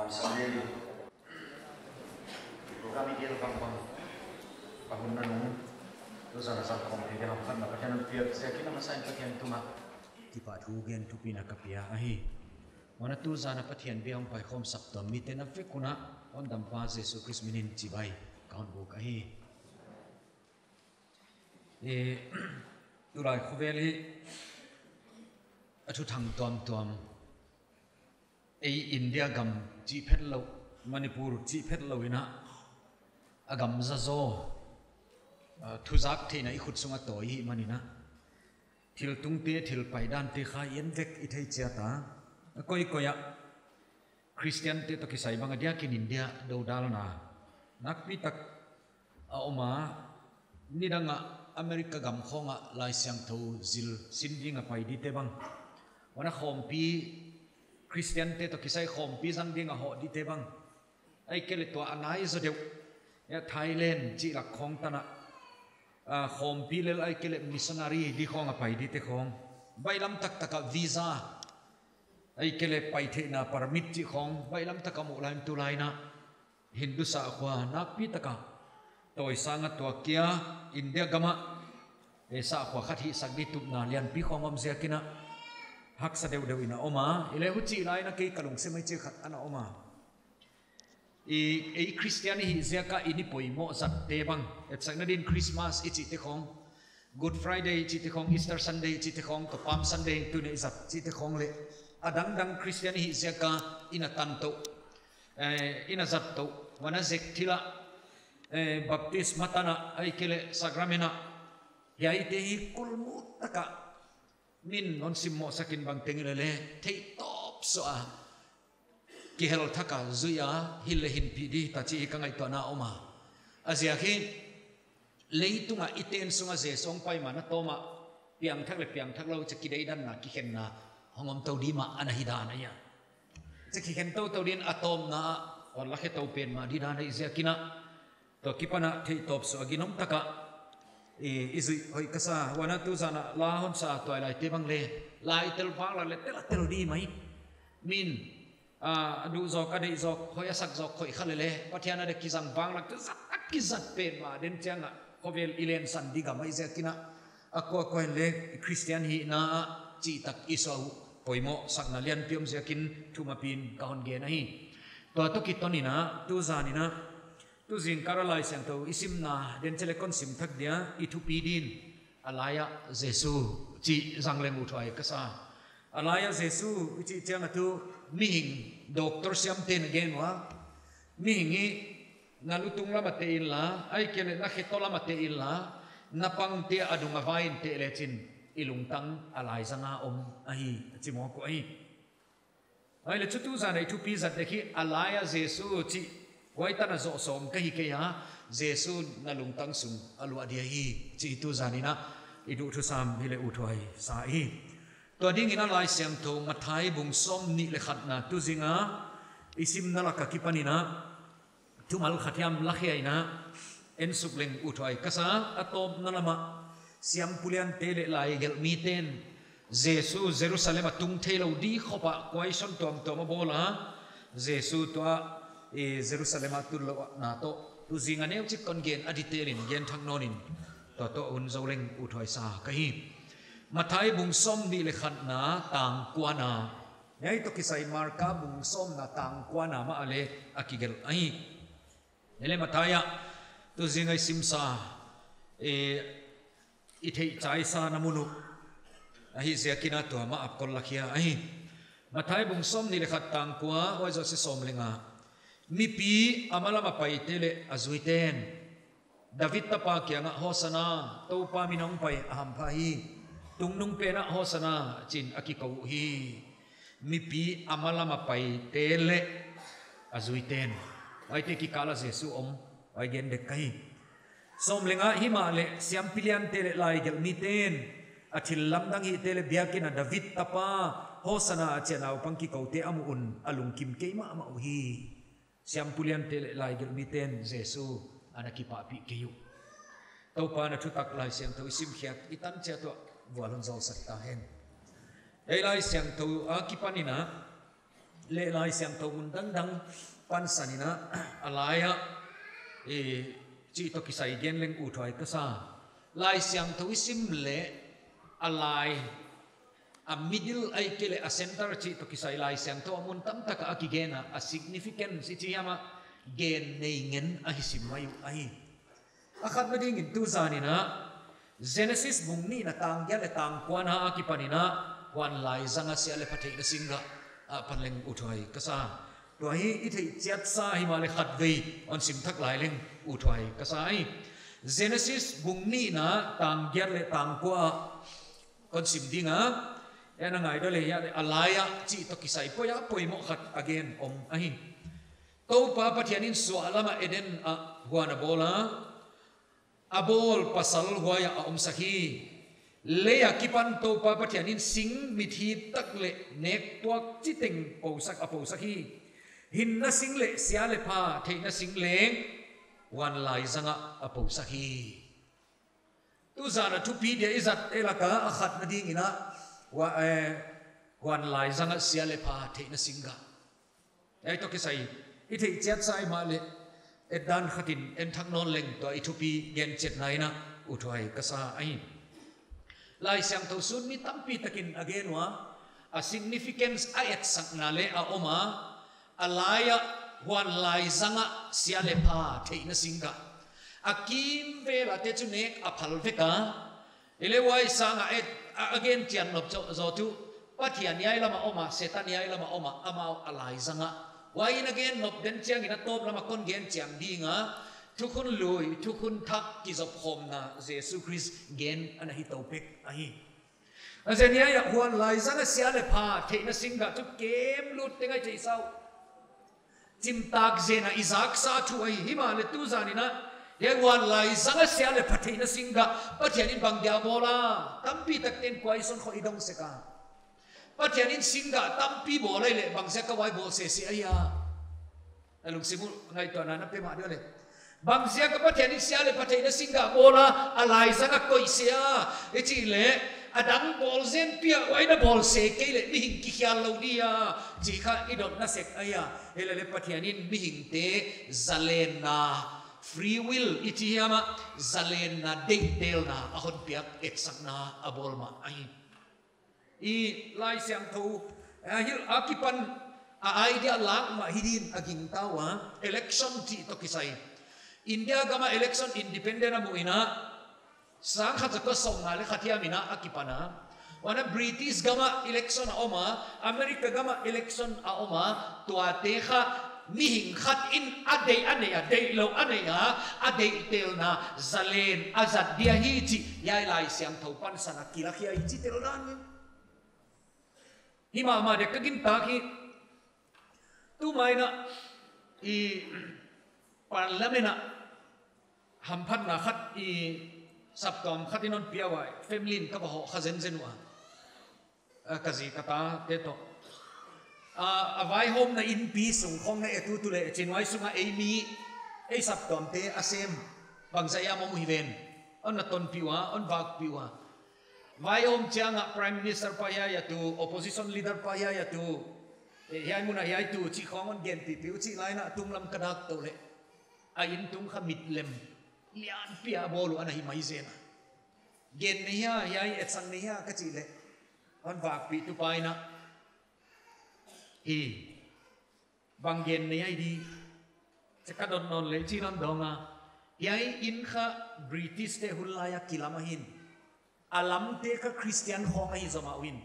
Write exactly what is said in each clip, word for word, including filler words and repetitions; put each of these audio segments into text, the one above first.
Sunday program i gel bangbang a hun nanung, tuzan a zang khawm thei ding a hong khanna Pathian hon piak ziakin a masa in Pathian tungah kipahthu gen thupina ka pia ahi. Huan a tuzan a Pathian bia hong paikhawm sak tuam mite na vek un a hondampa Jesu Khrist minin chibai ka hon buk ahi. E, tulai khovel hi a thuthang tuamtuam, ei India gam chih phet lou, Manipur chih phet lou in a, a gam zazaw, a, thuzak theihna i khut sung a tawi hi manin a, thil tungte, thil paidante kha i en vek i thei chiat a, a koikoi ah Khristiante toh kisai bang a diakin India dodalna nakpi tak a om a, nidang a America gam khawng ah Laisiangthou zil sin ding a pai dite bang, huan a khawmpi, Khristiante toh kisai khawmpi zang ding a hoh dite bang, ahihkeileh tua a nai zaw deuh, ya, Thailand chih lak khawng tan a, a, khawmpi lel ahihkeileh missionary di khawng a pai dite khawng, baihlam taktak a visa, ahihkeileh pai theihna permit chih khawng baihlam tak a muh lai in tulai in a, Hindu sakhua nakpi tak a tawi sang a tuak kia, India gam ah, e, sakhua khat hihsak di tupna lianpi khawng om ziakin a, haksa deuhdeuh in a om a, hileh huchih lai in a kei ka lungsim ah hichi khat ana om a. I, ei Khristian i hih ziak a i ni poimoh zatte bang, etsakna din Christmas i chihte khawng, Good Friday i chihte khawng, Easter Sunday i chihte khawng, toh Palm Sunday tuni i zat chihte khawng leh a dangdang Khristian i hih ziak a i na tan tou, eh, i na zat tou, huan a zek thil ah, eh, baptisma tan a, ahihkeileh sakrament ah, hiaite hi kulmut tak a min non simmoh sak in bang teng i leh leh theihtawp suah a, kihel thak a zui a, hil leh hinpih di ta chih hi ka ngaihtuahna om a. A ziak hi, leitung a i ten sung a Jesu hong paima na tawm a, piangthak leh piangthak lou chih kideidanna, kikhenna hong om tou di mah ana hi dan ahi a. Chih kikhen toutou din a tawpna ah hon lakhe tou pen mah di dan ahih ziakin a, tua kipan a theihtawp suah a ginom tak a i, i zuih hoih ka sa. Huan a tuzan a la hon sa tuailaite bang leh, la i tel vanglak leh tel a tel di mai. Min, a, a duh zawk, a deih zawk, hoih a sak zawk khoih kha leh leh, Pathian a dia kizang vanglak, kizat, a kizat pen mah den chiang a, khovel i lensan di gam ahih ziakin a, a kuakua in leh Khristian hihna ah chihtak i suah uh poimoh sakna lianpi om ziakin thumapi in ka hon gen ahi. Tua toh kiton in a, tuzan in a, tu zingkal a Laisiangthou i simna den cheleh kon sim thak dia i thupi din, A Lai a Jesu chih zang leng uthuai ka sa. A Lai a Jesu i chih chiang a tu mihing doctor siamte'n a gen ua, mihing hi na lutung lam a teh inla, ahihkeileh na kheto lam a teh inla, na pangte a dung a vai in teh lechin i lungtang a laizang a om ahi, a chi mawk uh ahi. Huai leh chu tuzan a i thupi zat dek hi A Lai a Jesu chih, huai tan a zoh sawm ka hi kei a, Jesu na lungtang sung a luah dia hi chih tuzan in a i duh thusam hileh uthuai sa hi. Tua ding in a Laisiangthou Matthai bung sawmnih leh khatna tu zing a i simna lak a kipan in a, thumal khat hiam lakhia in a en suk leng uthuai ka sa. A tawpna lam ah siampuliante leh laigelhmite'n Jesu Jerusalem a tung theilou di khop a kuaison tuamtuam a bawl a, Jesu tua, eh, Jerusalem a tunlouhna toh tu zing a neuchik kon gen a detail in gen thak nawn in, tua toh hun zou leng uthuai sa ka hi. Matthai bung sawmnih leh khatna tang kuana, hiai toh kisai Marka bung sawmna tang kuana mah a leh a kigelh ahi. Hileh Matthai ah tu zing a i simsa, eh, i theihchai sa na mun uh ahih ziakin a tua mah a kon lakhia ahi. Matthai bung sawmnih leh khat tang kua, huai zoh seh sawm leh nga. Mipi a malam a paite leh a zuite'n, David tapa kiang ah Hosana, Toupa min a hong pai a hampha hi, tungnungpen ah Hosana chi'n a kikou uhi. Mipi a malam a paite leh a zuite'n, huaite kikal a Jesu om, huai gen dek ka hi. Sawm leh nga, himahleh siampuliante leh laigelhmite'n a thillamdang hihte leh biakin a David tapa, Hosana a chi a naupang kikoute a muh un a lungkim kei mahmah uhi. Siampuliante leh laigelhmite'n Jesu ana kipahpih kei uh. Toupa'n a thutak Laisiangthou i sim khiat i tan chiat uah vual hon zousak ta hen. Ei Laisiangthou a kipan in a, Leh Laisiangthou mun dangdang pansan in a, a lai ah, eh, chih toh kisai gen leng uthuai ka sa. Laisiangthou i sim leh a lai, a middle ahihkeileh a center chih toh kisai Laisiangthou a mun tamtak ah a kigen a, a significance i chi hiam a, gen nei ngen ahi sim mai uh ahi. A khatna dingin tuzan in a, Genesis bung nihna tang giat leh tang kuana akipan in a, huan laizang a sia leh pha theihna singgah ah pan leng uthuai ka sa. Tua hi i theih chiat sa himahleh khatvei hon sim thak lai leng uthuai ka sa hi. Genesis bung nihna tang giat leh tang kua kon sim ding a, en a ngai dou leh hiai a lai ah chih toh kisai poimoh khat a gen om ahi. Toupa Pathian in suahlam ah Eden ah huan a bawl a, a bawl pasal huai ah a omsak hi. Lei akipan Toupa Pathian in sing mitthip tak leh nek tuak chiteng posak a posak hi. Hinna sing leh sia leh pha theihna sing leng huan laizang ah a posak hi. Tuzan a thupi dia i zat e lak a a khatna dingin a, hua, eh, huan laizang ah sia leh pha theihna singgah. Hiai toh kisai i theih chiat sa himahleh, et dan khat in en thak nawn leng tua i thupi gen chiat nai in a uthuai ka sa ahi. Laisiangthou sun mi tampi takin a gen ua, a significance a etsakna leh a om a, a lai ah huan laizang ah sia leh pha theihna singgah. A kimvel a te chu nek a phal vek a, Hileh huai sang a et, a, a gen chian nop zaw, zaw tuh, Pathian hiai lam ah om a, Setan hiai lam ah om a, amau a laizang ah. Huai in a gen nop den chiangin a tawp lam ah kon gen chian ding a, thukhun lui, thukhun thak kizopkhawmna Jesu Khrist gen ana hi tou pek ahi. A zen hiai ah huan laizang a sia leh pha theihna singgah chu kem lut teng ahi thei sau. Chimtak zen a i zaksa thu ahi, himahleh tuzan in a, hiai huan laizang a sia leh pha theihna singgah Pathian in bang dia bawl a, tampi tak ten kuai son kho i dong sek a. Pathian in singgah tampi bawl ahihleh bangziak a huai bawl sese ahia? A lungsim uh ngaihtuahna na pe mah deuh leh. Bangziak a Pathian in sia leh pha theihna singgah bawl a, a laizang a koih se a, i chih leh, a dang bawl zen pi a, huai na bawl se kei leh mihing kikhial lou dia, chih kha i dotna sek ahia. Hilele Pathian in mihingte zalenna, free will i chi hiam a, zalenna deihtelna a hon piak etsakna a bawl mah ahi. I Laisiangthou, eh, hilh akipan a idea lak mah hi din a gingta ua, election chih toh kisai. India gam a election independent a muh in a, sang khat za kua sawmnga leh khat hiam in a akipan a. Huan a British gam a election a om a, America gam a election a om a, tuate kha mihing khat in a deih a nei a, deihlouh a nei a, a deihtelna zalen a zat dia hi chih hiai Laisiangthou pansan a kilak hi a i chi tel dan hi. Hi mahmah dek ka gintak hi. Tu mai in a i parliament a hamphatna khat i saptuam khat in hon pia ua, family in ka va hoh kha zenzen ua. A, ka zi ka tate toh. A, a vaihawmna inpi sung khong na et uh tu leh chin huai sung a ei mi, ei saptuamte a sem bangzah a om uh hiven. Hon na tonpih ua, hon vakpih ua. Vaihawm chiang a Prime Minister pa hiai a tu, opposition leader pa hiai a tu, eh, hiai mun a hiai tu chih khong hon genpihpih uh chih lai in a tunglam ka dak tou leh, a in tung kha mitlem lianpi a bawl uh ana hi mai zen a. Gen nei hia, hiai etsak nei hia ka chih leh, hon vakpih tu pa in a, hi, bang gen nei ahi di, chih ka dot nawn leh chih hon dong a. Hiai in kha British te hun lai a kilam ahi in, a lamte kha Christian khong ahi zomah uh in.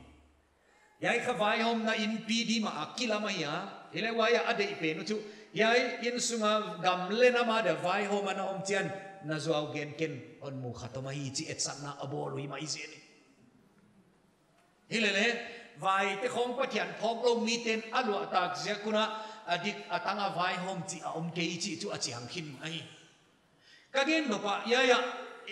Hiai kha vaihawmna inpi di mah a kilam ahi a, hileh huai a a deih pen uh chu, hiai in sung a gam leh nam a dia vaihawm ana om chiang, na zuau gen ken, hon mu kha tom ahi chih etsakna a bawl uh hi mai zen hi. Hilele, vaite khong Pathian phawklou miten a luahtak ziak un a, a dik a tang a vaihawm chih a om kei chih chu a chiang khin ahi. Ka gen nop a, hiai a,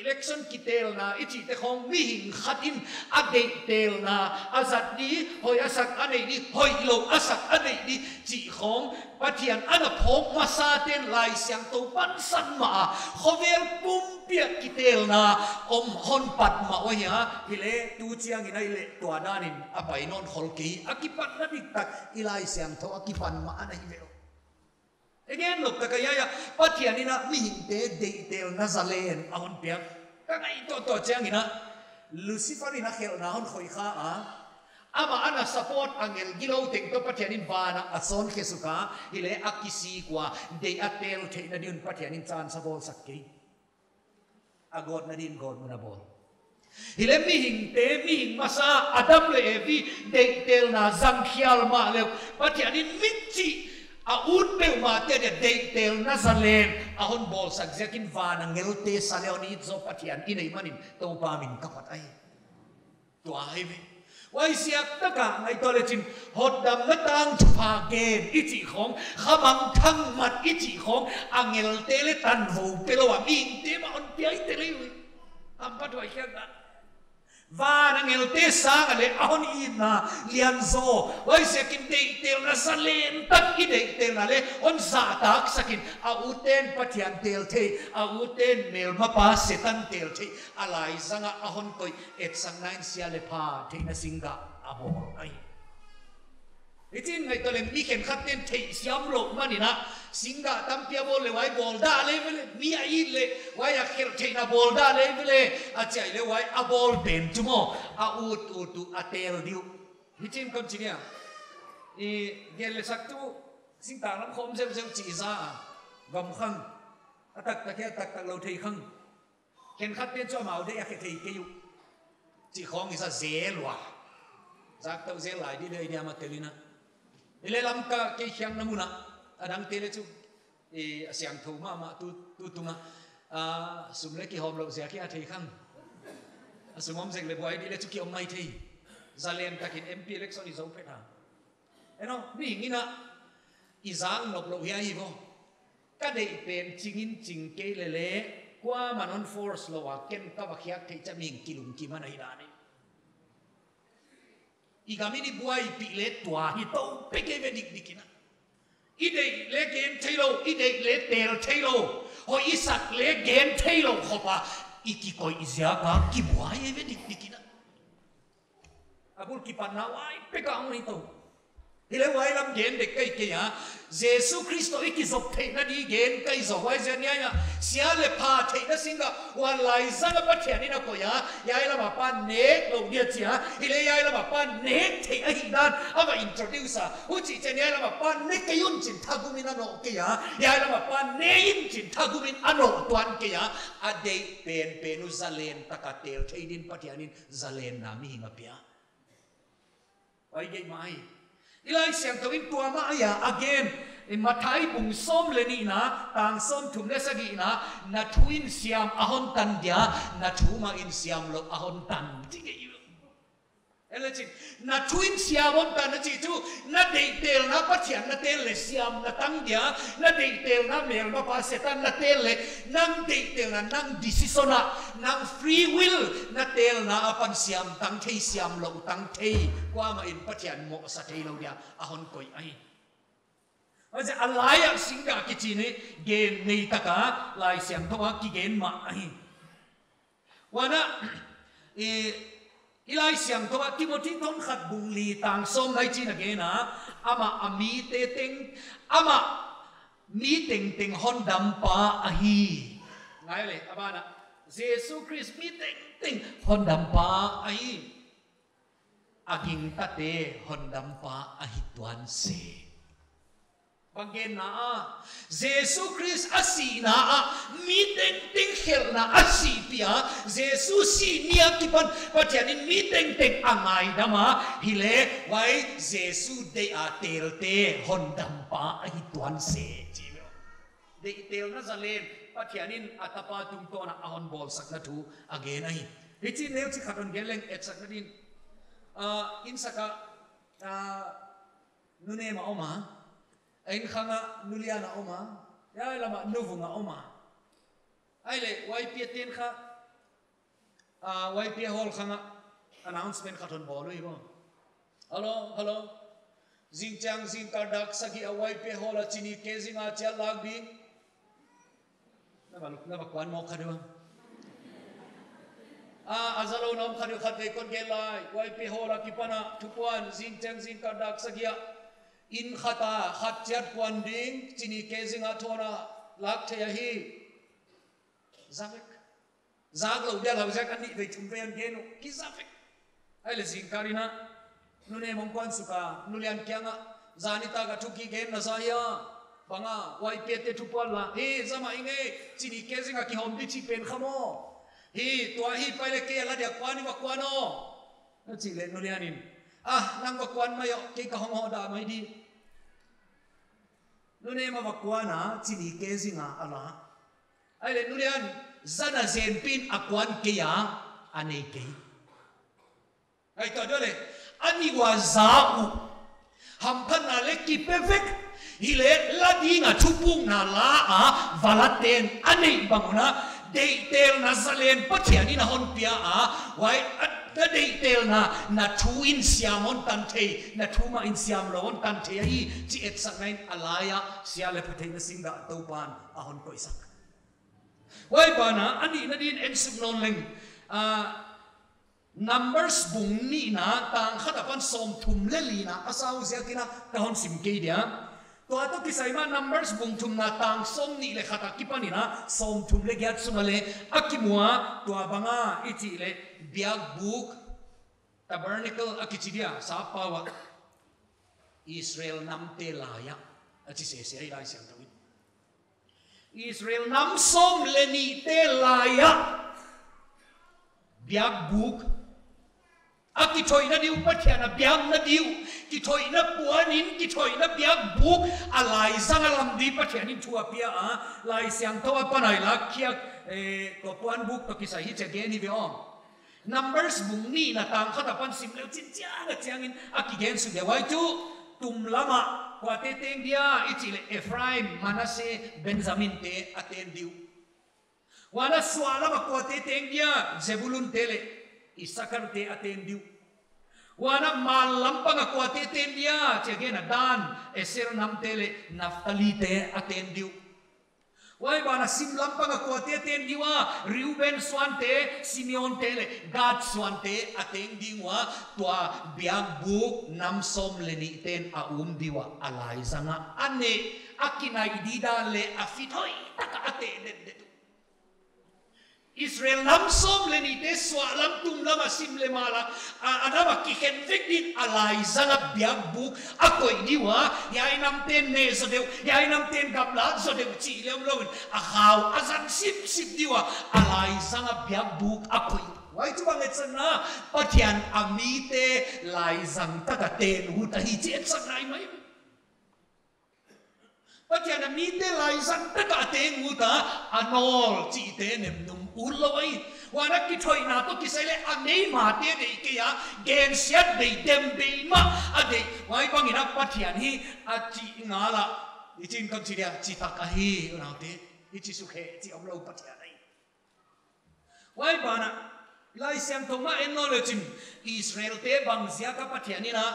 Election kitelna i chihte khong mihing khat in a deihtelna, a zat di, hoih a sak a neih di, hoihlou a sak a neih di chih khong Pathian ana phawk masate'n Laisiangthou pansan mah a, khovel pumpi ah kitelna om hon pat mah uh ahi a, hileh tu chiangin ahihleh tua danin a pai nawn khol kei, a kipatna diktak i Laisiangthou a kipan mah ana hi ve. Again, lawmte ka, hiai ah Pathian in a mihingte deihtelna zalen a hon piak. Ka ngaihtuah tuah chiangin a, Lucifer in a khelhna hon khoih kha a, amah ana support angel gilou teng toh Pathian in van ah a sawn khe suk a, hileh a kisik ua, deih a tel theihna ding un Pathian in chance a bawlsak kei. A gawtna din gawtmun a bawl. Hileh mihingte, mihing masa Adam leh Evi deihtelna zang khial mahleh, Pathian in michih a ut peuhmahte dia deihtelna zalen a hon bawlsak ziakin van angelte sa leh hon it zaw Pathian i neih manin Toupa min ka phat ahi. Tua hi ve. Huaiziak taka ngaihtuah lechin, hotdamna tangthupha gen i chih khong, kha mangthang mat i chih khong, angelte leng tanvou pelou a mihingte mah hon piak te leh ui. Hamphathuai khiak dan. Van angelte sang a leh a hon itna lian zaw. Huaiziakin deihtelna zalen tak i deihtelna leh hon zahtaksak in, a utte'n Pathian tel thei, a utte'n melmapa Setan tel thei. A laizang ah a hon koih, etsakna in sia leh pha theihna singgah a bawl ahi. Hichi'n ngaihtuah leng mi khenkhatte'n theihsiam lou manin a, singgah tampi a bawl leh huai bawl dah leh ve leh, mi a it leh huai a khelh theihna bawl dah leh ve leh, a chih leh huai a bawl pen chu maw, a ut ut uh a tel di uh. Hichi'n kon chi nia. I gen leh sak tu, singtang lam khawm zeuhzeuh chih za a, gam khang, a taktak hia taktak lou thei khang. Khenkhatte'n chu amau deih a khe thei kei uh chih khong i sa zel ua. Zak tou zel lai di leh i diam a tel in a. Hileh Lamka kei khiakna mun ah, a dangte leh chu, i, a siangthou mahmah tu, tutung a, a, sum leh kihawm lou ziak a thei khang. A sum om zek leh buai di leh chu ki om mai thei. Zalen takin M P election i zou phet a. Eno, mihing in a, i zang nop lou hia hi vo. Ka deih pen chingin ching kei leh leh, kuaman hon force lou a, ken ka va khiak theih chiah mihing kilungkim ana hi dan hi. I gam in i buaipih leh tua hi tou pe kei ve dikdik in a. I deih leh gen theilou, i deih leh tel theilou, hoih i sak leh gen theilou khop a, i kikoih ziak a kibuai ve dikdik in a. A bul kipatna huai pek a hong hi tou. Hileh huai lam gen dek ka hi kei a. Jesu Khrist toh i kizop theihna di gen ka hi zaw, huaiziak in hiai ah sia leh pha theihna singgah huan laizang a Pathian in a koih a, hiai lam a Pa nek lou dia chi a. Hileh hiai lam a Pa nek theih ahihdan a va introduce a. Huchi chiangin hiai lam a Pa ne kei un chi'n thagum in a noh kei a. Hiai lam a Pa ne in chi'n thagum in a noh tuan kei a. A deih penpen uh zalen taka tel thei din Pathian in zalenna mihing a pia. Huai gei mah hi. I Laisiangthou in tua mah ahi a, again, i Matthai bung sawm leh nihna, tang sawmthum leh sagihna, na thu in siam a hon tan dia, na thu mah in siam lou a hon tan, chi gei. Elechin, na thu in siam hon tan a chih chu, na deihtelna Pathian na tel leh siamna tang dia, na deihtelna melmapa Setan na tel leh, nang deihtelna, nang decision a, nang free will na telna apan siam tang thei, siam lou tang thei, kuamah in Pathian mohsa theilou dia a hon koih ahi. Huaiziak a lai ah singgah kichi in gen nei taka Laisiangthou a kigen mah ahi. Huan a, i, i Laisiangthou a Timothy thon khat bung li tang sawm nai chi'n a gen a, amah a mite teng, amah mi tengteng hondampa ahi. Ngai leh, a ban ah, Jesu Khrist mi tengteng hondampa ahi. A gingtate hondampa ahi tuan se. Bang genna a, Jesu Khrist a sihna ah, mi tengteng khelhna a sihpih a, Jesu sih ni akipan, Pathian in mi tengteng a ngaidam a, hileh, huai Jesu deih a telte hondampa ahi tuan se, chi ve. Deihtelna zalen, Pathian in a tapa tungtawn a a hon bawlsakna thu a gen ahi. Hichi'n neuchik khat hon gen leng etsakna din. Ah, inn sak ah, ah, nunem a om a. A inn khang ah nulian a om a. Hiai lam ah nuvung a om a. Ahihleh, huai piate'n kha, A, Y P Hall khang ah announcement khat hon bawl uh hi maw. Hello, hello. Zingchiang zingkal dak sagih a Y P Hall a Chinike zinga chiat lak ding. Na va, na va kuan mawk kha diam. A, a zalou na om kha diam, khatvei kon gen lai. Y P Hall a kipan a thupuan zingchiang zingkal dak sagih a inn khat a khat chiat puan ding, Chinike zinga thawn a lak thei ahi. Za vek. Zak lou dia lou ziak a nih vei thum vei hon gen uh, ki za vek. Ahihleh zingkal in a, Nu Nem hong kuan suk a, Nu Lian kiang ah, zan nitak a thu kigen na za hia? Bang a, Y P te thupuan la. Hi, za mah ing e, Chinike zinga kihawm di chih pen kha maw. Hi, tua hi pai leh kei a la dia kuan i va kuan aw. A chih leh Nu Lian in, ah, nang va kuan mai aw, kei ka hong hoh dah mai di. Nu Nem a va kuan a, Chinike zinga a la. Ahihleh Nu Lian, zan a zenpi in a kuan kei a, a nei kei. Ahi tua deuh leh, a nih ua za uh. Hamphatna leh kipe vek. Hileh la ding a thupukna la a, va la ten a neih bang un a, deihtelna zalen Pathian in a hon pia a, huai a, na deihtelna, na thu in siam hon tan thei, na thu mah in siam lou hon tan thei ahi, chih etsakna in a lai a, sia leh pha theihna singgah Toupa'n a hon koihsak. Huai ban ah, a nihna din en suk nawn leng. Ah, Numbers bung nihna tang khat apan sawmthum leh lina a sa uh ziakin a ka hon sim kei dia. Tua toh kisai mah Numbers bung thumna tang sawmnih leh khat a kipan in a sawmthum leh giat sung a leh a kimu a, tua bang a i chih leh biakbuk, tabernacle a kichi dia, sappau a. Israel namte lai ah, a chi sese ahi Laisiangthou in. Israel nam sawm leh nihte lai ah biakbuk a kithoihna di uh, Pathian a biakna di uh, kithoihna puan in, kithoihna biakbuk a laizang a lam di Pathian in thu a pia a, Laisiangthou apan a i lak khiak, eh, tua puanbuk toh kisai hichi a gen hi ve aw. Numbers bung nihna tang khat apan sim leuchin chiang a chiangin a kigen suk dia, huai chu tum lam ah kuate teng dia i chih leh Ephraim, Manasseh, Benjamin te a ten di uh. Huan a suahlam ah kuate teng dia, Zebulun te leh Issachar te a ten di uh. Huan a mallam pang ah kuate ten dia, chih a gen a, Dan, Aser namte leh Naphtali te a ten di uh. Huai ban ah simlam pang ah kuate ten di ua, Reuben suante, Simeon te leh Gad suante a ten di ua, tua biakbuk nam sawm leh nihten a um di ua, a laizang a a neh, a kinaih di dan leh a fit hoih tak a a teh dendet uh. Israel nam sawm leh nihte suahlam tumlam a sim leh mallam a, a nam a kikhen vek din a laizang a biakbuk a koih di ua, hiai namten neh zaw deuh, hiai namten gamlat zaw deuh chih leh omlou in a khau a zang sipsip di ua, a laizang a biakbuk a koih. Huai chu bang etsakna, Pathian a mite laizang tak a ten ut ahi chih etsakna ahi mai. Pathian a mite laizang tak a a ten ut a, a nawl chihte nemnum utlou ahi. Huan a kithoihna toh kisai leh a neimate deih kei a, gensiat bei, dem bei mah a deih. Huai bangin a Pathian hi a chih ngal a, i chin kon chi dia, chi tak ahi, unaute, i chi suk hen, chi omlou Pathian ahi. Huai ban ah, Laisiangthou mah en nawn leuchin, Israel te bang ziak a Pathian in a,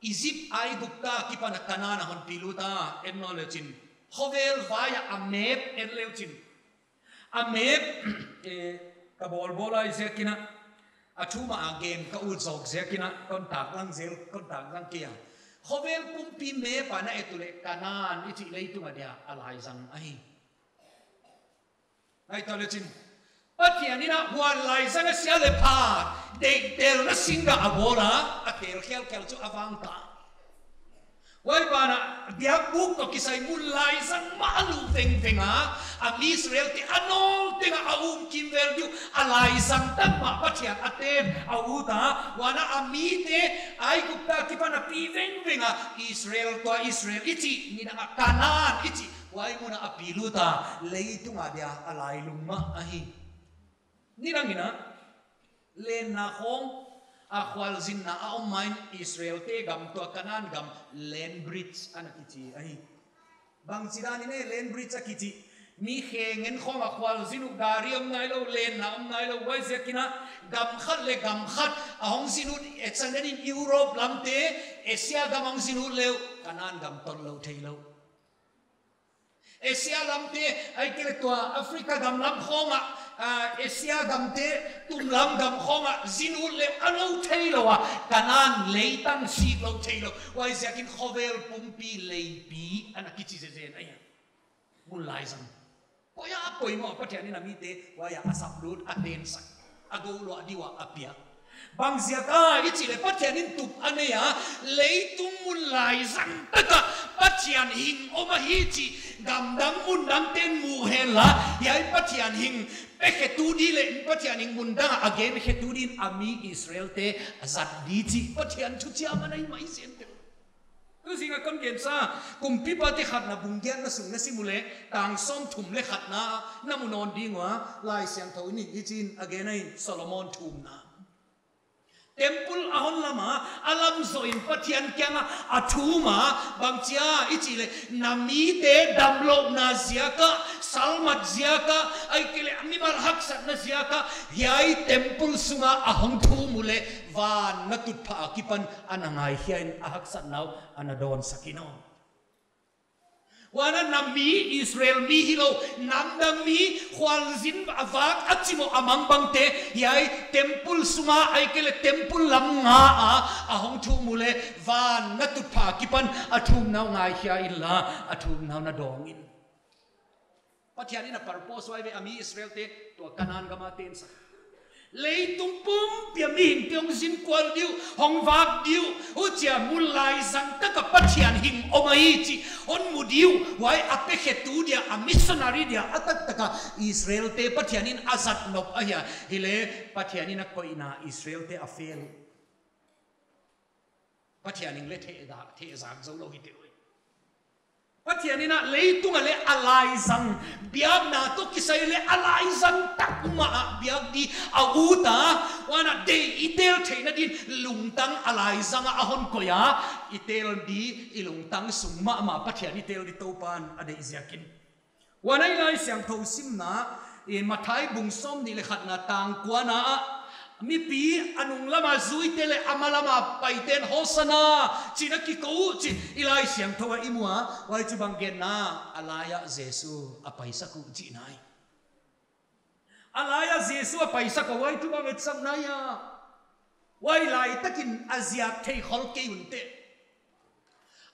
Egypt, Aigupta, kipan a Kanan a hon pi lut a, en nawn leuchin. Khovel vai a a map en leuchin. A map, eh, ka bawl bawl lai ziakin a, a thu mah a gen ka ut zawk ziakin a, kon taklang zel, kon taklang kei a. Khovel pumpi map a na et uleh Kanan i chih leitung a dia a laizang ahi. Ahi tua leuchin, Pathian in a huan laizang a sia leh pha, deihtelna singgah a bawl a, a tel khialkhial chu a vang ta. Huai ban ah, biakbuk toh kisai mun laizang mah a lut vengveng a, a mi Israel te a nawl teng a a um kimvel di uh, a laizang tak mah Pathian a ten a ut a, huan a a mite, Aigupta kipan a pi vengveng a, Israel tua Israel i chih, nidang a Kanan i chih, huai mun a a pi lut a, leitung a dia a lailung mah ahi. Nidang in a, lenna khong a khualzinna a om main Israel te gam tua Kanan gam land bridge ana kichi ahi. Bangchidan in e land bridge a kichi, Mi khe ngen khawng a khualzin uh, gari om nailou, lenna om nailou, huaiziakin a gam khat leh gam khat a hong zin ut, e, chang den in Europe lamte, Asia gam a hong zin ut leh uh, Kanan gam ton lou theilou. Asia lamte, ahihkeileh tua Africa gam lam khawng ah, ah, Asia gamte, tum lam gam khawng ah zin ut leh uh a lou theilou a, Kanan leitang sik lou theilou. Huaiziakin khovel pumpi leipi ana kichi zezen ahi a. Mun laizang. Poi a poimoh, Pathian in a mite huai ah a saplut, a tensak, a gou luah di ua a piak. Bangziak a i chih leh Pathian in tup a nei a, leitung mun laizang tak ah Pathian hing om ahi chih gamdang mundang ten mu hen la, hiai Pathian hing pekhetu di leh Pathian hing mundang a genkhetu din a mi Israelte a zat di chih Pathian thuchiam a nei mai zen te. Tu zing a kon gen sa, Kumpipate khatna bung giatna sung na sim uleh, tang sawmthum leh khatna na mu nawn ding ua, Laisiangthou in hichiin a gen ahi, Solomon thumna. Temple a hon lam a, a lam zoh in Pathian kiang ah a thum a, bangchi a i chih leh, na mite damlouhna ziak a, salmat ziak a, ahihkeileh mimal haksatna ziak a, hiai temple sung ah a hong thum uleh, van na tutphah akipan ana ngaikhia in a haksatna uh ana dawnsak in aw. Huan a na mi Israel mi hilou, namdang mi, khualzin a vak a chimoh a mangbangte, hiai temple sung a, ahihkeileh temple lam nga a, a hong thum uleh, van na tutphah akipan a thumna uh ngaikhia in la, a thumna uh na dawng in. Pathian in a purpose huai ve, a mi Israelte tua Kanan gam a tensak. Leitung pumpi a mihingte hong zin kual di uh, hong vak di uh, huchia mun laizang tak ah Pathian hing om ahi chih hon mu di uh, huai a pekhetu dia, a missionary dia, a taktak a Israelte Pathian in a zat nop ahi a, hileh Pathian in a koihna Israelte a fail. Pathian hing leh thehzak, thehzak zou lou hi te ui. Pathian in a leitung ah leh a laizang, biakna toh kisai leh a laizang tak mah a biak di a ut a, huan a deih i tel theihna din lungtang a laizang ah a hon koih a, i tel di, i lungtang sung mahmah Pathian i tel di Toupan a deih ziakin. Huan a i Laisiangthou simna, i Matthai bung sawmnih leh khatna tang kuana ah, mipi a nunglam a zuite leh a malam a paite'n Hosanna chi'n a kikou uh chih i Laisiangthou ah i mu a, huai chu bang genna, a lai ah Jesu a paisak uh chihna ahi. A lai ah Jesu a paisak uh, huai chu bang etsakna hia? Huai laitakin a ziak thei khol kei un teh.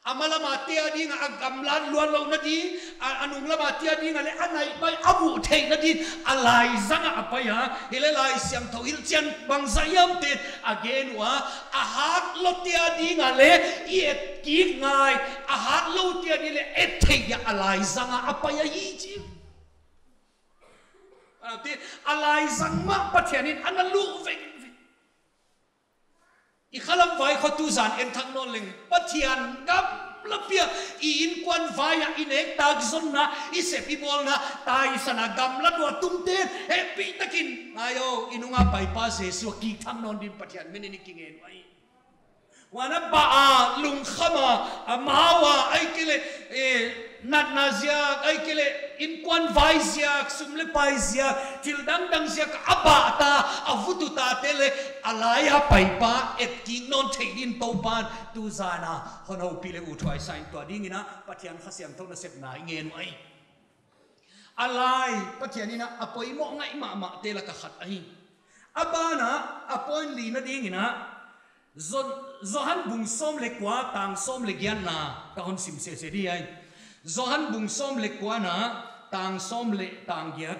A malam a te a ding a, a gamlat luat louhna di, a, a nunglam a te a ding a leh a naih pai a muh theihna din a laizang ah a pai a, hileh Laisiangthou hilhchian bangzah hiam te'n a gen ua, a hat lou te a ding a leh i et kik ngai, a hat lou te a ding leh et theih dia a laizang ah a pai ahi chi. A te, a laizang mah Pathian in ana luh vengveng. I khalam vai khua tu zan en thak nawn leng, Pathian gamla pia, i inkuan vai ah i nektak zonna, i sep i bawlna, taisan a gamla dua tumte'n hehpihtakin, ngai o, i nung a paipa Jesu a kik thak nawn din Pathian min in i kingen uhi. Huan a bah a, lungkham a, amau a, ahihkeileh, eh, natna ziak, ahihkeileh inkuan vai ziak, sum leh pai ziak, thil dangdang ziak a bah ta, a vutu tate leh, a lai a paipa et kik nawn theih din Toupan tu zan a hon houpih leh uthuai sa in, tua dingin a Pathian Kha Siangthou nasepna i ngen uhi. A lai, Pathian in a poimoh ngai mahmahte lak a khat ahi. A ban ah, a point lina dingin a, Zo-, Johan bung sawm leh kua tang sawm leh giatna ka hon sim sese di ahi. Johan bung sawm leh kuana tang sawm leh tang giat.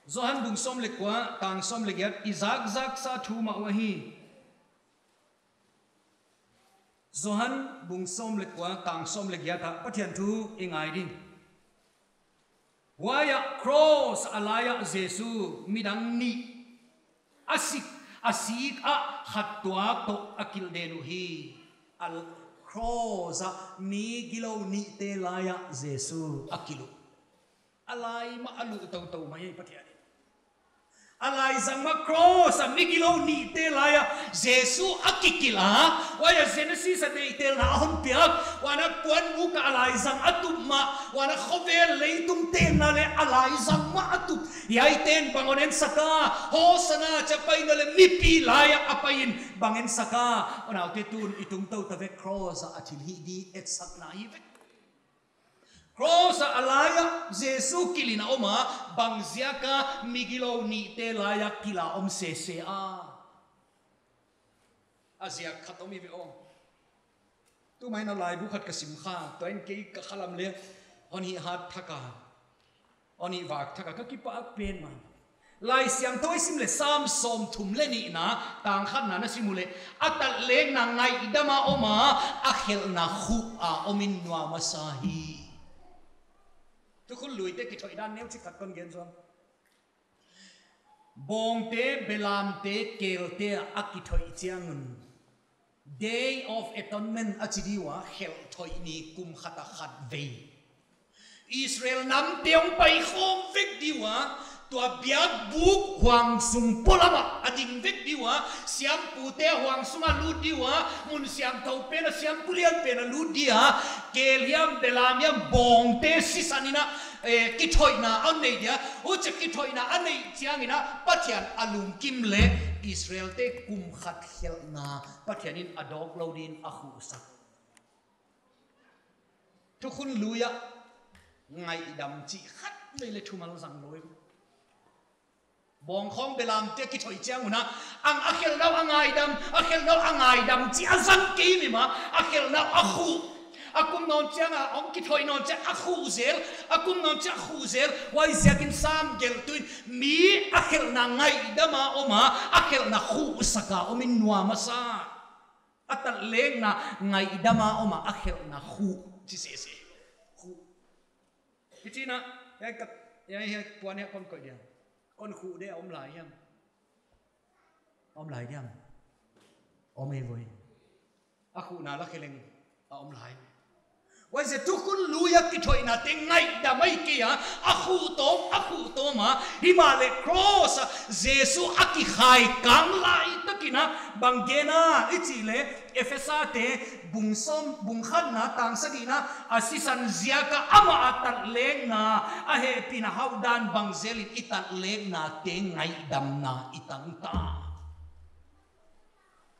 Johan bung sawm leh kua tang sawm leh giat, i zakzak sa thu mah uhi. Johan bung sawm leh kua tang sawm leh giat ah Pathian thu i ngai ding. Huai ah cross a lai ah Jesu midang nih a sik, a sik ah khat tuak toh a kilhden uhi. A l-, cross ah mi gilou nihte lai ah Jesu a kilh uh. A lai mah a luh toutou mai ahi Pathian in. A laizang mah cross a migilou nihte laia Jesu a kikilh a. Huai a Genesis a deihtelna a hon piak. Huan a puanbuk a laizang a tup mah. Huan a khovel leitung tenna leh a laizang mah a tup. Hiaite'n bang hon ensak a, Hosana chia pai in leh mipi laia a pai in bang ensak a. Unaute, tun i tungtou ta vek, cross a a thilhih di etsakna hi vek. Cross a a laia Jesu kilh in a om a, bang ziak a migilou nihte laia kilh a om sese a. A ziak khat om hi ve aw. Tumai in a laibu khat ka sim kha, tua in kei ka khalam leh hon hih hat thak a, hon hih vak thak a, ka kipak pen mah. Laisiangthou i sim leh Sam sawmthum leh nihna, tang khatna na sim uleh, a tatlekna ngaihdam a om a, a khelhna khuh a om in nuam masa hi. Tukhun luite kithoih dan neuchik khat kon gen zual. Bawngte, belamte, kelte a kithoih chiang un, Day of Atonement a chi di ua, khelh thoih ni kum khat a khat vei. Israel namte hong paikhawm vek di ua, tua biakbuk huangsung polam ah a ding vek di ua, siampute huangsung a lut di ua, mun siangthou pen a, siampu lian pen a lut di a, kel hiam, belam hiam, bawngte sisan in a, eh, kithoihna a nei dia, huchia kithoihna a neih chiang in a, Pathian a lungkim leh Israelte kum khat khelhna Pathian in a dawk lou din a khuhsak. Tukhun luia ngaihdam chih khat vei leh thumal zang lou. Bawng khawng belamte kithoih chiang un a, ang a khelhna uh a ngaihdam, a khelhna uh a ngaihdam chih a zang kei ni mah, a khelhna uh a khuh. A kum nawn chiang a, hong kithoih nawn chiang a khuh zel, a kum nawn chiang a khuh zel, huaiziakin Sam gelhtu in mi a khelhna ngaihdam a om a, a khelhna khuhsak a om in nuam masa. A tatlekna ngaihdam a om a, a khelhna khuh, chi sese. Khuh. Hichi in a, hiai ka, hiai, hiai puan hiai kon koih dia. Kon khuh dia om lai hiam. Om lai diam. Om ei voi. A khuhna la kheleng a om lai. Huaiziak tukhun luia kithoihna te ngaihdam ahi kei a, a khuh tawm, a khuh tawm a, himahleh cross a Jesu a kikhaikang lai takin a, bang gen a i chih leh, Ephesa te bung sawm, bung khatna tang sagihna, a sisan ziak a amah a tatlekna, a hehpihna hauhdan bang zelin i tatlekna te ngaihdamna i tang ta.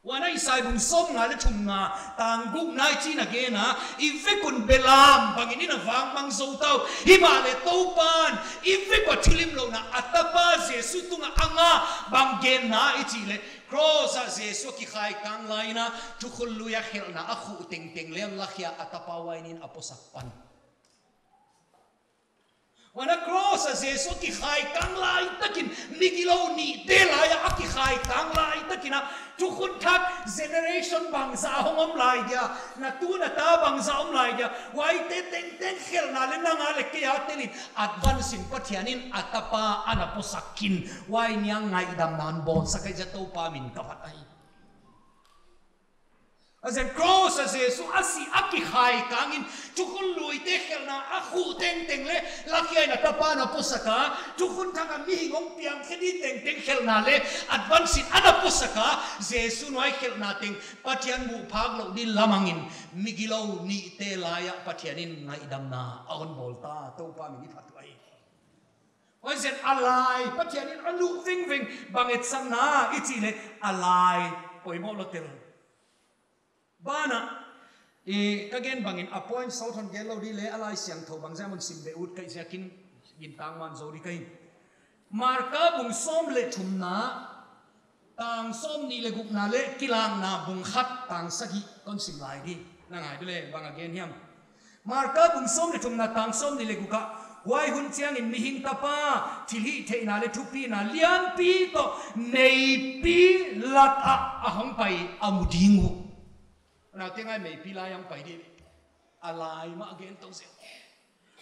Huan a Isai bung sawmnga leh thumna tang gukna i chin a gen a, i vek un belam bangin i na vangmang zou ta uh. Himahleh Toupan i vek ua thilimlouhna a tapa Jesu tungah a ngah, bang genna i chih leh, cross a Jesu kikhaikang lai in a, tukhun luia khelhna a khuh tengteng leng lakhia a tapa uain in a posak pan. Huan a cross a Jesu kikhaikang lai takin, migilou nihte laia a kikhaikang lai takin a, tukhun thak generation bangzah hong om lai dia, na tu na ta bangzah om lai dia, huaite tengteng khelhna leh nang a leh kei a telin, advance in Pathian in a tapa ana posak in, huai nia ngaihdamna hon bawlsak ahi ziak Toupa min ka phat ahi. A zen cross a Jesu a sih a kikhaikang in, tukhun luite khelhna a khuh tengteng leh, lakhia in a tapa ana posak a, tukhun thak a mihing hong piang khe di tengteng khelhna leh, advance in ana posak a, Jesu nuai khelhna teng, Pathian muh phak louh din lamang in, migilou nihte laia Pathian in ngaihdamna a hon bawl ta, Toupa min i phat uhi. Huaiziak a lai, Pathian in a luh vengveng bang etsakna i chih leh a lai, poimoh lou tel. Banah, i ka gen bangin a point sawt hon gen lou di leh a Laisiangthou bangzah mun sim be ut ka hih ziakin, gintak man zou di ka hi. Marka bung sawm leh thumna, tang sawmnih leh gukna leh Kilakna bung khat tang sagih kon sim lai di. Na ngai di leh bang a gen hiam. Marka bung sawm leh thumna tang sawmnih leh guk ah, huai hun chiangin Mihing Tapa thilhihtheihna leh thupina lianpi toh meipi lak ah a hong pai a mu ding uh. Unaute ngai, meipi lai a hong pai di. A lai mah gen tou zel.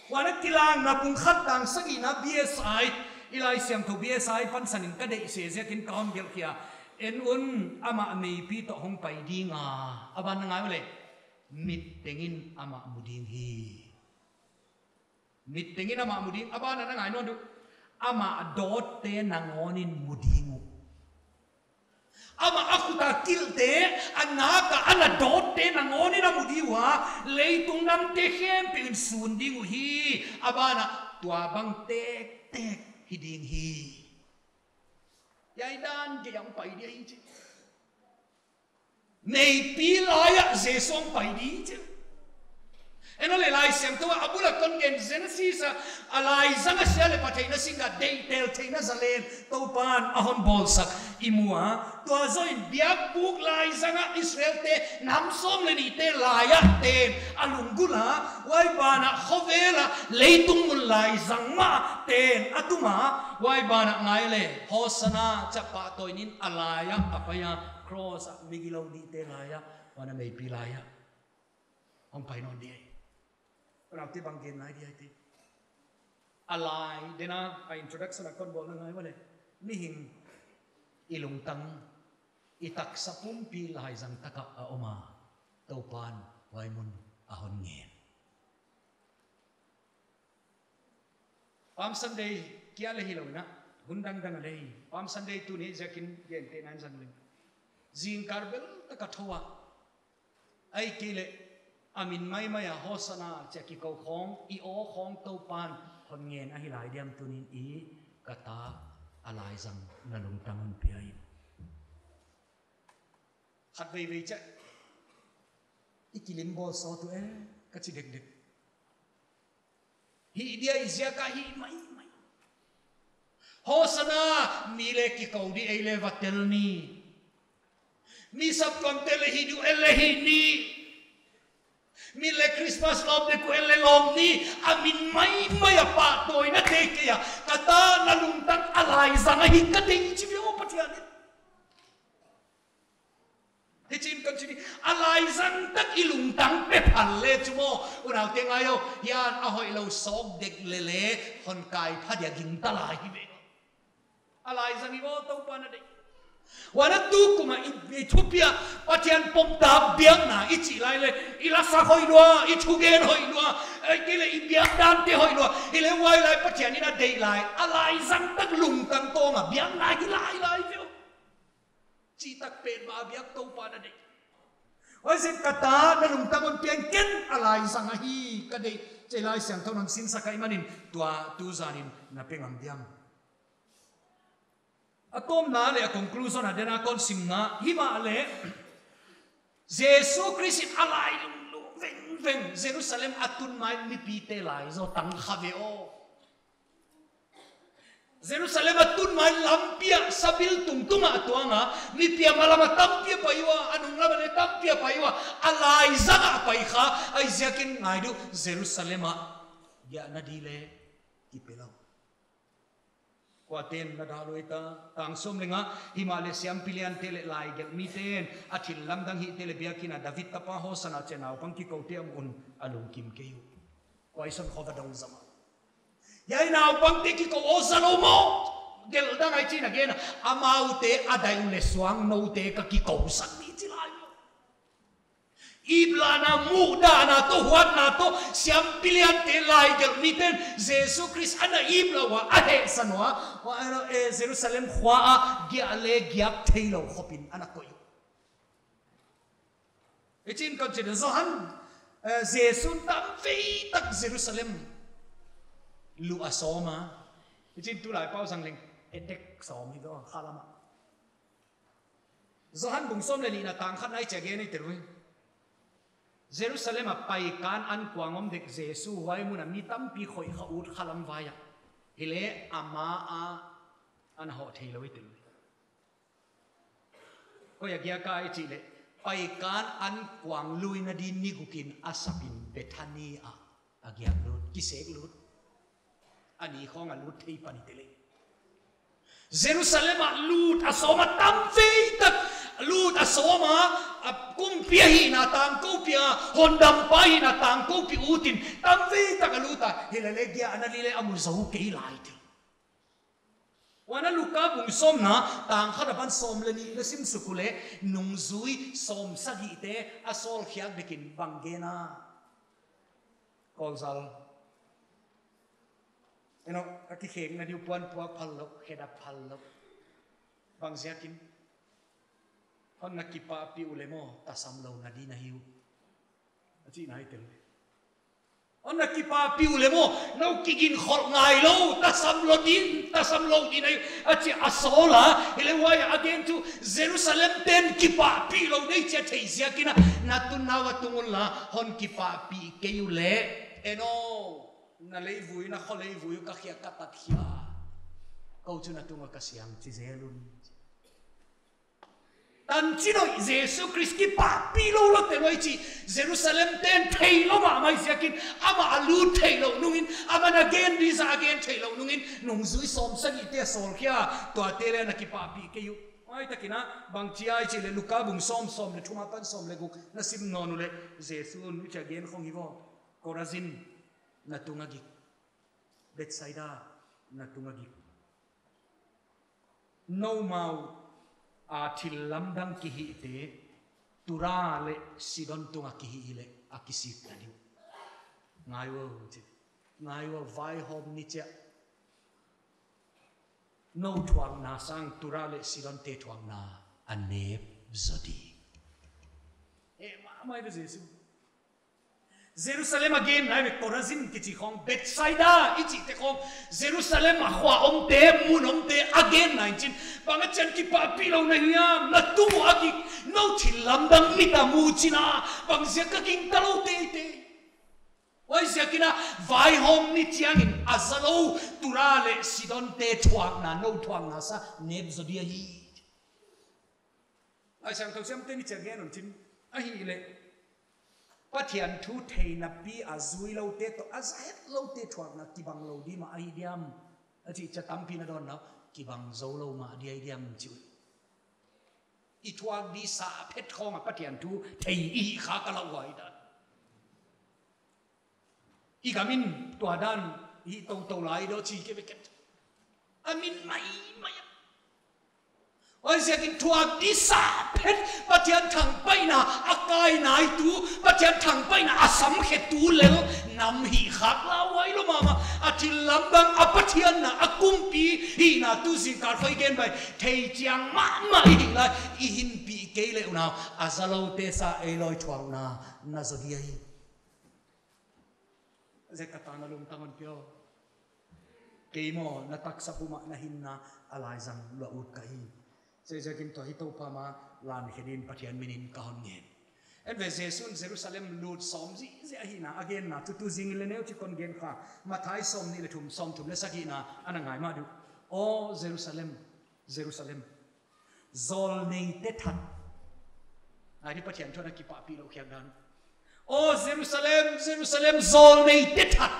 Huan a Kilakna bung khat tang sagihna B S I, i Laisiangthou B S I pansan in ka deih se ziakin ka hon gelh khia. En un, amah meipi toh hong pai ding a. A ban na ngai uleh. Mit tengin amah mu ding hi. Mit tengin amah mu ding, a ban na ngai nawn di uh. Ama dawtte nangawnin mu ding uh. Ama a khuta kilhte, a naka ana dawtte nangawnin a mu ding ua, leitung namte khempeuh in sun ding uhi, a banah tua bang tektek hi ding hi. Hiai dan gei a hong pai dia hi chi. Meipi laiah Jesu hong pai di chi. En leh Laisiangthou a bul a kon gen Genesis a, a laizang a sia leh patheina singkung a deihtel theihna zalen Toupan a hon bawlsak i mu a. Tua zoh in biakbuk laizang a Israelte nam sawm leh nihte laiah ten a lunggulh a, huai banah khovel a leitung mun laizang mah ten a tum a, huai banah ngai leh Hosanna chi a pahtawina in a laiah a pai a, cross a migilou nihte laiah, huan a meipi laiah hong pai nawn di ahi. Unaute, bang gen lai di ahi te. A lai, dena a introduction a kon bawlna ngai ua leh, mihing i lungtang, i taksa pumpi laizang takah a om a, Toupan huai mun a hon ngen. Palm Sunday kia leh hilou in a, hun dangdang a leh hi. Palm Sunday tuni ziakin gentehna in zang leng. Zingkal bel tak a thou a, ahihkeileh a min maimai a Hosanna chi a kikou khawng, i aw khawng Toupan hon ngen ahi lai diam, tuni'n i ka ta a laizang na lungtang hon pia in. Khat veivei chiah i kilim bawl sawt uh e, ka chi dekdek. Hih dia i ziak a hih maimai. Hosanna, mi leh kikou di, ei leh va tel ni. Mi saptuamte leh hih di uh, ei leh hih ni. Mi leh Christmas lawm dek uh, ei leh lawm ni. A min maimai a pahtawina te kei a, ka ta na lungtang a laizang ahi ka deih chi ve aw Pathian in. Hichi'n kon chi di, a laizang tak i lungtang pe phal leh chu maw, unaute ngai aw, hiai a hoihlou sawk dek leh leh hon kai pha dia gingta lai hi ve. A laizang hi aw, Toupan a deih. Huan a tukum a i, i thupiak, Pathian pom tak biakna i chih lai leh, i lasak hoih lua, i thugen hoih lua, ahihkeileh i biak dante hoih lua, hileh huai lai Pathian in a deih lai, a laizang tak lungtang tawng a biakna hi lai lai ve aw. Chi tak petmah a biak Toupan a deih. Huaiziakin ka ta na lungtang hon pia in, ken a laizang ahi ka deih chi Laisiangthou in hon sinsak ahihmanin tua tuzan in na pe ngam diam. A tawpna leh a conclusion a dena kon sim nga, himahleh Jesu Khrist in a lailung vengveng Jerusalem a tun ma in mipite lai zaw tang kha ve aw. Jerusalem a tun ma in lampi ah sabil tungtung ah a tuang a, mipi a malam a tampi a pai ua, a nunglam ah leh tampi a pai ua, a laizang ah a pai kha, ahihziakin ngai di uh, Jerusalem ah giahna di leh kipe lou. Kuate'n na dah lou ta, tang sawm leh nga, himahleh siampi liante leh laigelh mite'n a thil lamdang hihte leh biakin a David tapa Hosanna chi a naupang kikoute a muh un a lungkim kei uh. Kua i son kho va dong zam a. Hiai naupangte kikou aw, za lou maw. Gelh dang ahi chi'n a gen a. Amaute a dai uh leh suang noute ka kikou sak di chi lai maw. Iplahna, muhdahna toh, huatna toh, siampi liante, laigelh mite'n Jesu Khrist ana iplah ua, a hehsan ua, ua, eh, Jerusalem khua ah giah leh giak theilou khopin ana koih uh. Hichi'n kon chi di, Johan, eh, Jesu'n tamvei tak Jerusalem luh a sawm a. Hichi'n tulai pau zang leng, etek sawm hi zaw, khalam ah. Johan bung sawm leh nihna tang khatna i chih a gen i tel uh. Jerusalem a paikan ankuang om dek Jesu huai mun a mi tampi khoih kha ut khalam vai ah. Hileh ama a ana hoh theilou i tel uh. Koi a giak a i chih leh, paikan ankuang luina di ni guk in a sap in Bethany ah a giak lut, kisek lut. A ni khawng a lut thei pan i te leh. Jerusalem ah lut a sawm a, tamvei tak lut a sawm a, a kumpi ahihna tangkoupih a, hondampa ahihna tangkoupih ut in tamvei tak a lut a, hileleh giahna di leh a mu zou kei lai te. Huan a Luka bung sawmna, tang khat apan sawm leh nih na sim suk uleh, nungzui sawmsagihte a sawlkhiak dek in bang gen a. Kawlzal. Eno, a kikhekna diu puan puak phal lou, khedap phal lou. Bang ziakin? Hon na kipahpih uleh maw, tasam lou na di na hi uh, a chihna hi tel. Hon na kipahpih uleh maw, nou kiginkholh ngai lou, tasam lou di, tasam lou di na hi uh, a chi a sawl a. Hileh huai a gen chu, Jerusalem ten kipahpih lou di chih a theih ziakin a, na tunnau a tung unla, hon kipahpih kei uleh, eno, na leivui, na kholeivui uh ka khia, ka tat khia. Kou chu na tunga ka siang chi zel un. Tanchin hoih, Jesu Khrist kipahpih lou lou te lou i chih, Jerusalem ten theilou mahmah ziakin, amah a lut theilou nungin, aman a gen di zah a gen theilou nungin, nungzui sawmsagihte a sawl khia, tuate leh na kipahpih kei uh. Huai takin a, bang chi a i chih leh Luka bung sawm, sawm leh thum apan sawm leh guk na sim nawn uleh, Jesu'n hichi a gen khong hi vaw. Korazin, na tunga gik. Betsaida, na tunga gik. Noumau a thillamdang kihihte, Tura leh Sidon tunga kihih hileh a kisik ta di uh. Ngai ua, chi. Ngai ua, vaihawm ni chiah. Nou thuakna sang Tura leh Sidon te thuakna a nep zaw di. E, ma, mai be Jesu. Jerusalem a gen nai ve, Korazin kichi khong, Betsaida i chihte khong, Jerusalem a khua omte, mun omte a gen nai chin. Bang a chiang kipahpih lou na hiam, na tung ua gik, nou thillamdang mit a mu chin a, bang ziak ka gingta lou teitei. Huai ziakin a, vaihawm ni chiangin a za lou, Tura leh Sidon te thuakna, nou thuakna sang nep zaw di ahi. Laisiangthou siamte'n hichi a gen un chin, ahihleh Pathian thu theihna pi a zui loute toh a za het loute thuakna kibang lou di mah ahi diam, a chih chiang tampi'n a dawnna uh, kibang zou lou mah di ahi diam chi uh. I thuak di sah phet khong a Pathian thu thei i hih khak a lauhuai dan. I gam in tua dan hi toutou lai di uh chi kei ve ken. A min maimai a. Huaiziakin thuak di sah phet, Pathian thangpaihna a kai naitu, Pathian thangpaihna a samkhetu lel nam hih khak lauhuai lou mahmah. A thillamdang, a Pathian na, a kumpi hihna tu zingkal khong i gen bai thei chiang mahmah i hih lai, i hinpih kei leh unau, a za loute sang ei loi thuakna na zaw di ahi. Zek ka tan a lungtang hon pia aw. Kei maw, na taksa pum ah na hinna a laizang lua ut ka hi. Huaiziakin tua hi Toupa ma lan khe din Pathian minin ka hon ngen. En ve, Jesu'n Jerusalem lut sawm ziahziah ahihna a genna tutu zing leh neu chi kon gen kha. Matthai sawmnih leh thum, sawmthum leh sagihna ana ngai mah di uh. Aw Jerusalem, Jerusalem, zawlneite that. Ngai di, Pathian thu a kipahpih lou khiak dan. Aw Jerusalem, Jerusalem, zawlneite that.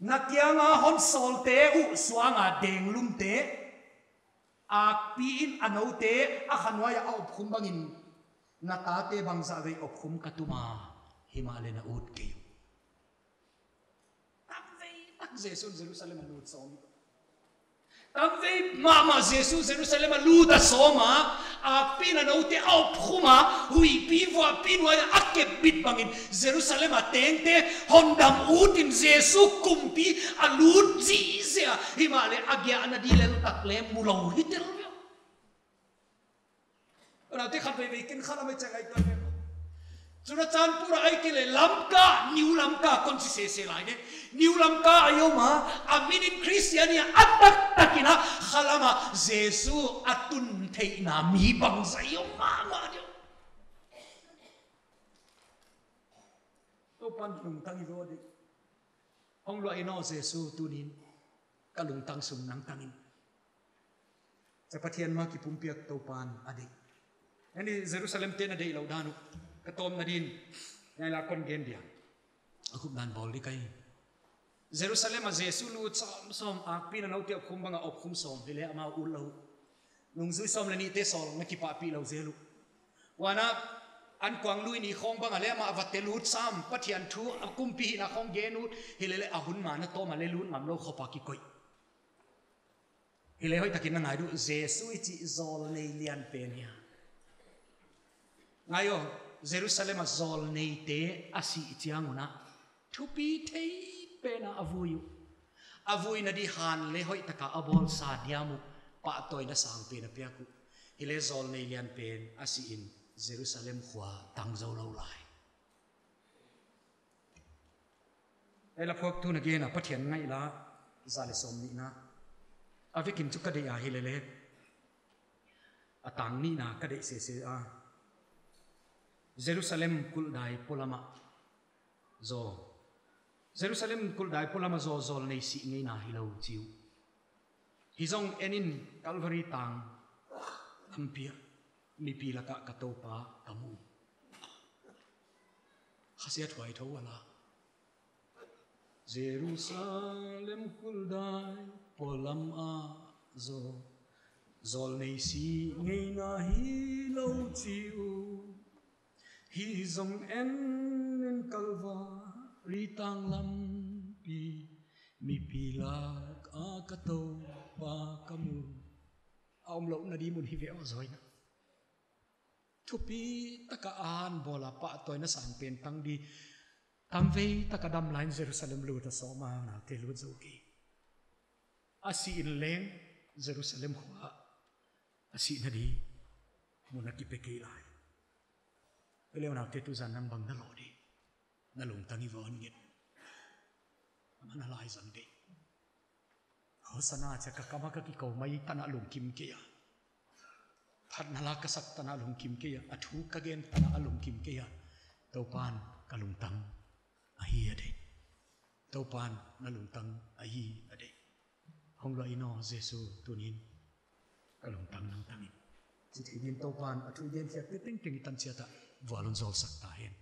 Na kianga hon sawlte uh suanga denglumte, akpi in a noute a khanuai a opkhum bangin, na tate bangzah vei opkhum ka tuma, himahleh na ut kei uh. Tamvei tak Jesu'n Jerusalem a lut sawm. Tamvei mahmah Jesu Jerusalem a lut a sawm a, akpi in a noute a opkhum a, huihpi vuahpi nuai a kep bit bangin Jerusalem a tengte hondam ut in Jesu kumpi a lut ziahziah, himahleh a giahna di lel tak leng mu lou hi tel uh. Unaute, khatveivei ken khalam ah i chang ai tuan ve. Churachandpur ah ahihkeileh Lamka, New Lamka kon chi sese lai di. New Lamka a i om a, a min in Christian i hi a, a taktak in a khalam ah Jesu a tun theihna mi bangzah i om mahmah di uh. Toupa'n lungtang i ve di. Hong luah in aw Jesu, tuni'n ka lungtang sung nang tang in. Cha, Pathian ma kipumpiak Toupa'n a deih. Ahi, Jerusalem te'n a deih lou dan uh ka tawmna din ngai la kon gen dia. A khupdan bawl di ka hi. Jerusalem a Jesu lut sawm sawm, akpi in a noute opkhum banga opkhum sawm, hileh amau ut lou. Nungzui sawm leh nihte sawl, na kipahpih lou zel uh. Huan a, ankuang lui ni khong banga leh amah vate lut sam, Pathian thu a kumpi hihna khong gen ut, hileh leh a hun ma na tawm a leh lut ngam lou khop a kikoih. Hileh hoihtakin na ngai di uh, Jesu i chih zawlnei lian pen hi a. Ngai aw, Jerusalem a zawlneite a sih chiang un a, thupi thei pen a a vui uh. A vuina di han leh hoihtaka a bawlsa diam uh, pahtawina sangpen a piak uh. Hileh zawlnei lianpen a si in Jerusalem khua tang zou lou lai. Ei la phuaktu na gen a Pathian ngaihla za leh sawmnihna. A vekin chu ka deih a, hilele a tang nihna ka deih sese a. Jerusalem kulhdai polam ah zaw. Jerusalem kulhdai polam ah zaw zawlnei sih ngeina hilou chi uh. Hi zong en in Calvary tang lampi ah mipi lakah ka Toupa ka mu. Kha siathuai tho a la. Jerusalem kulhdai polam ah zaw zawlnei sih ngeina hilou chi uh. Hi zong en in Calvary tang lampi mipi lakah ka Toupa ka mu. A omlouhna di mun hi ve aw, zawina. Thupi taka a han bawl a pahtawina sangpen tang di. Tamvei taka dam lai in Jerusalem lut a sawm a, naute lut zou kei. A sih in leng Jerusalem khua a sihna di mun a kipe kei lai. Hileh naute, tuzan nang bang na lawh di? Na lungtang i va hon nget. Amah na laizang di. Hosanna chia ka kam a ka kikou mai tan a lungkim kei a. Phatna la ka sak tan a lungkim kei a. A thu ka gen tan a lungkim kei a. Toupan ka lungtang ahi a deih. Toupan na lungtang ahi a deih. Hong lua in aw Jesu, tuni'n ka lungtang nang tang in. Chi thei dingin Toupan a thu i gen khiakte tengteng i tan chiat ah vual hon zawlsak ta hen.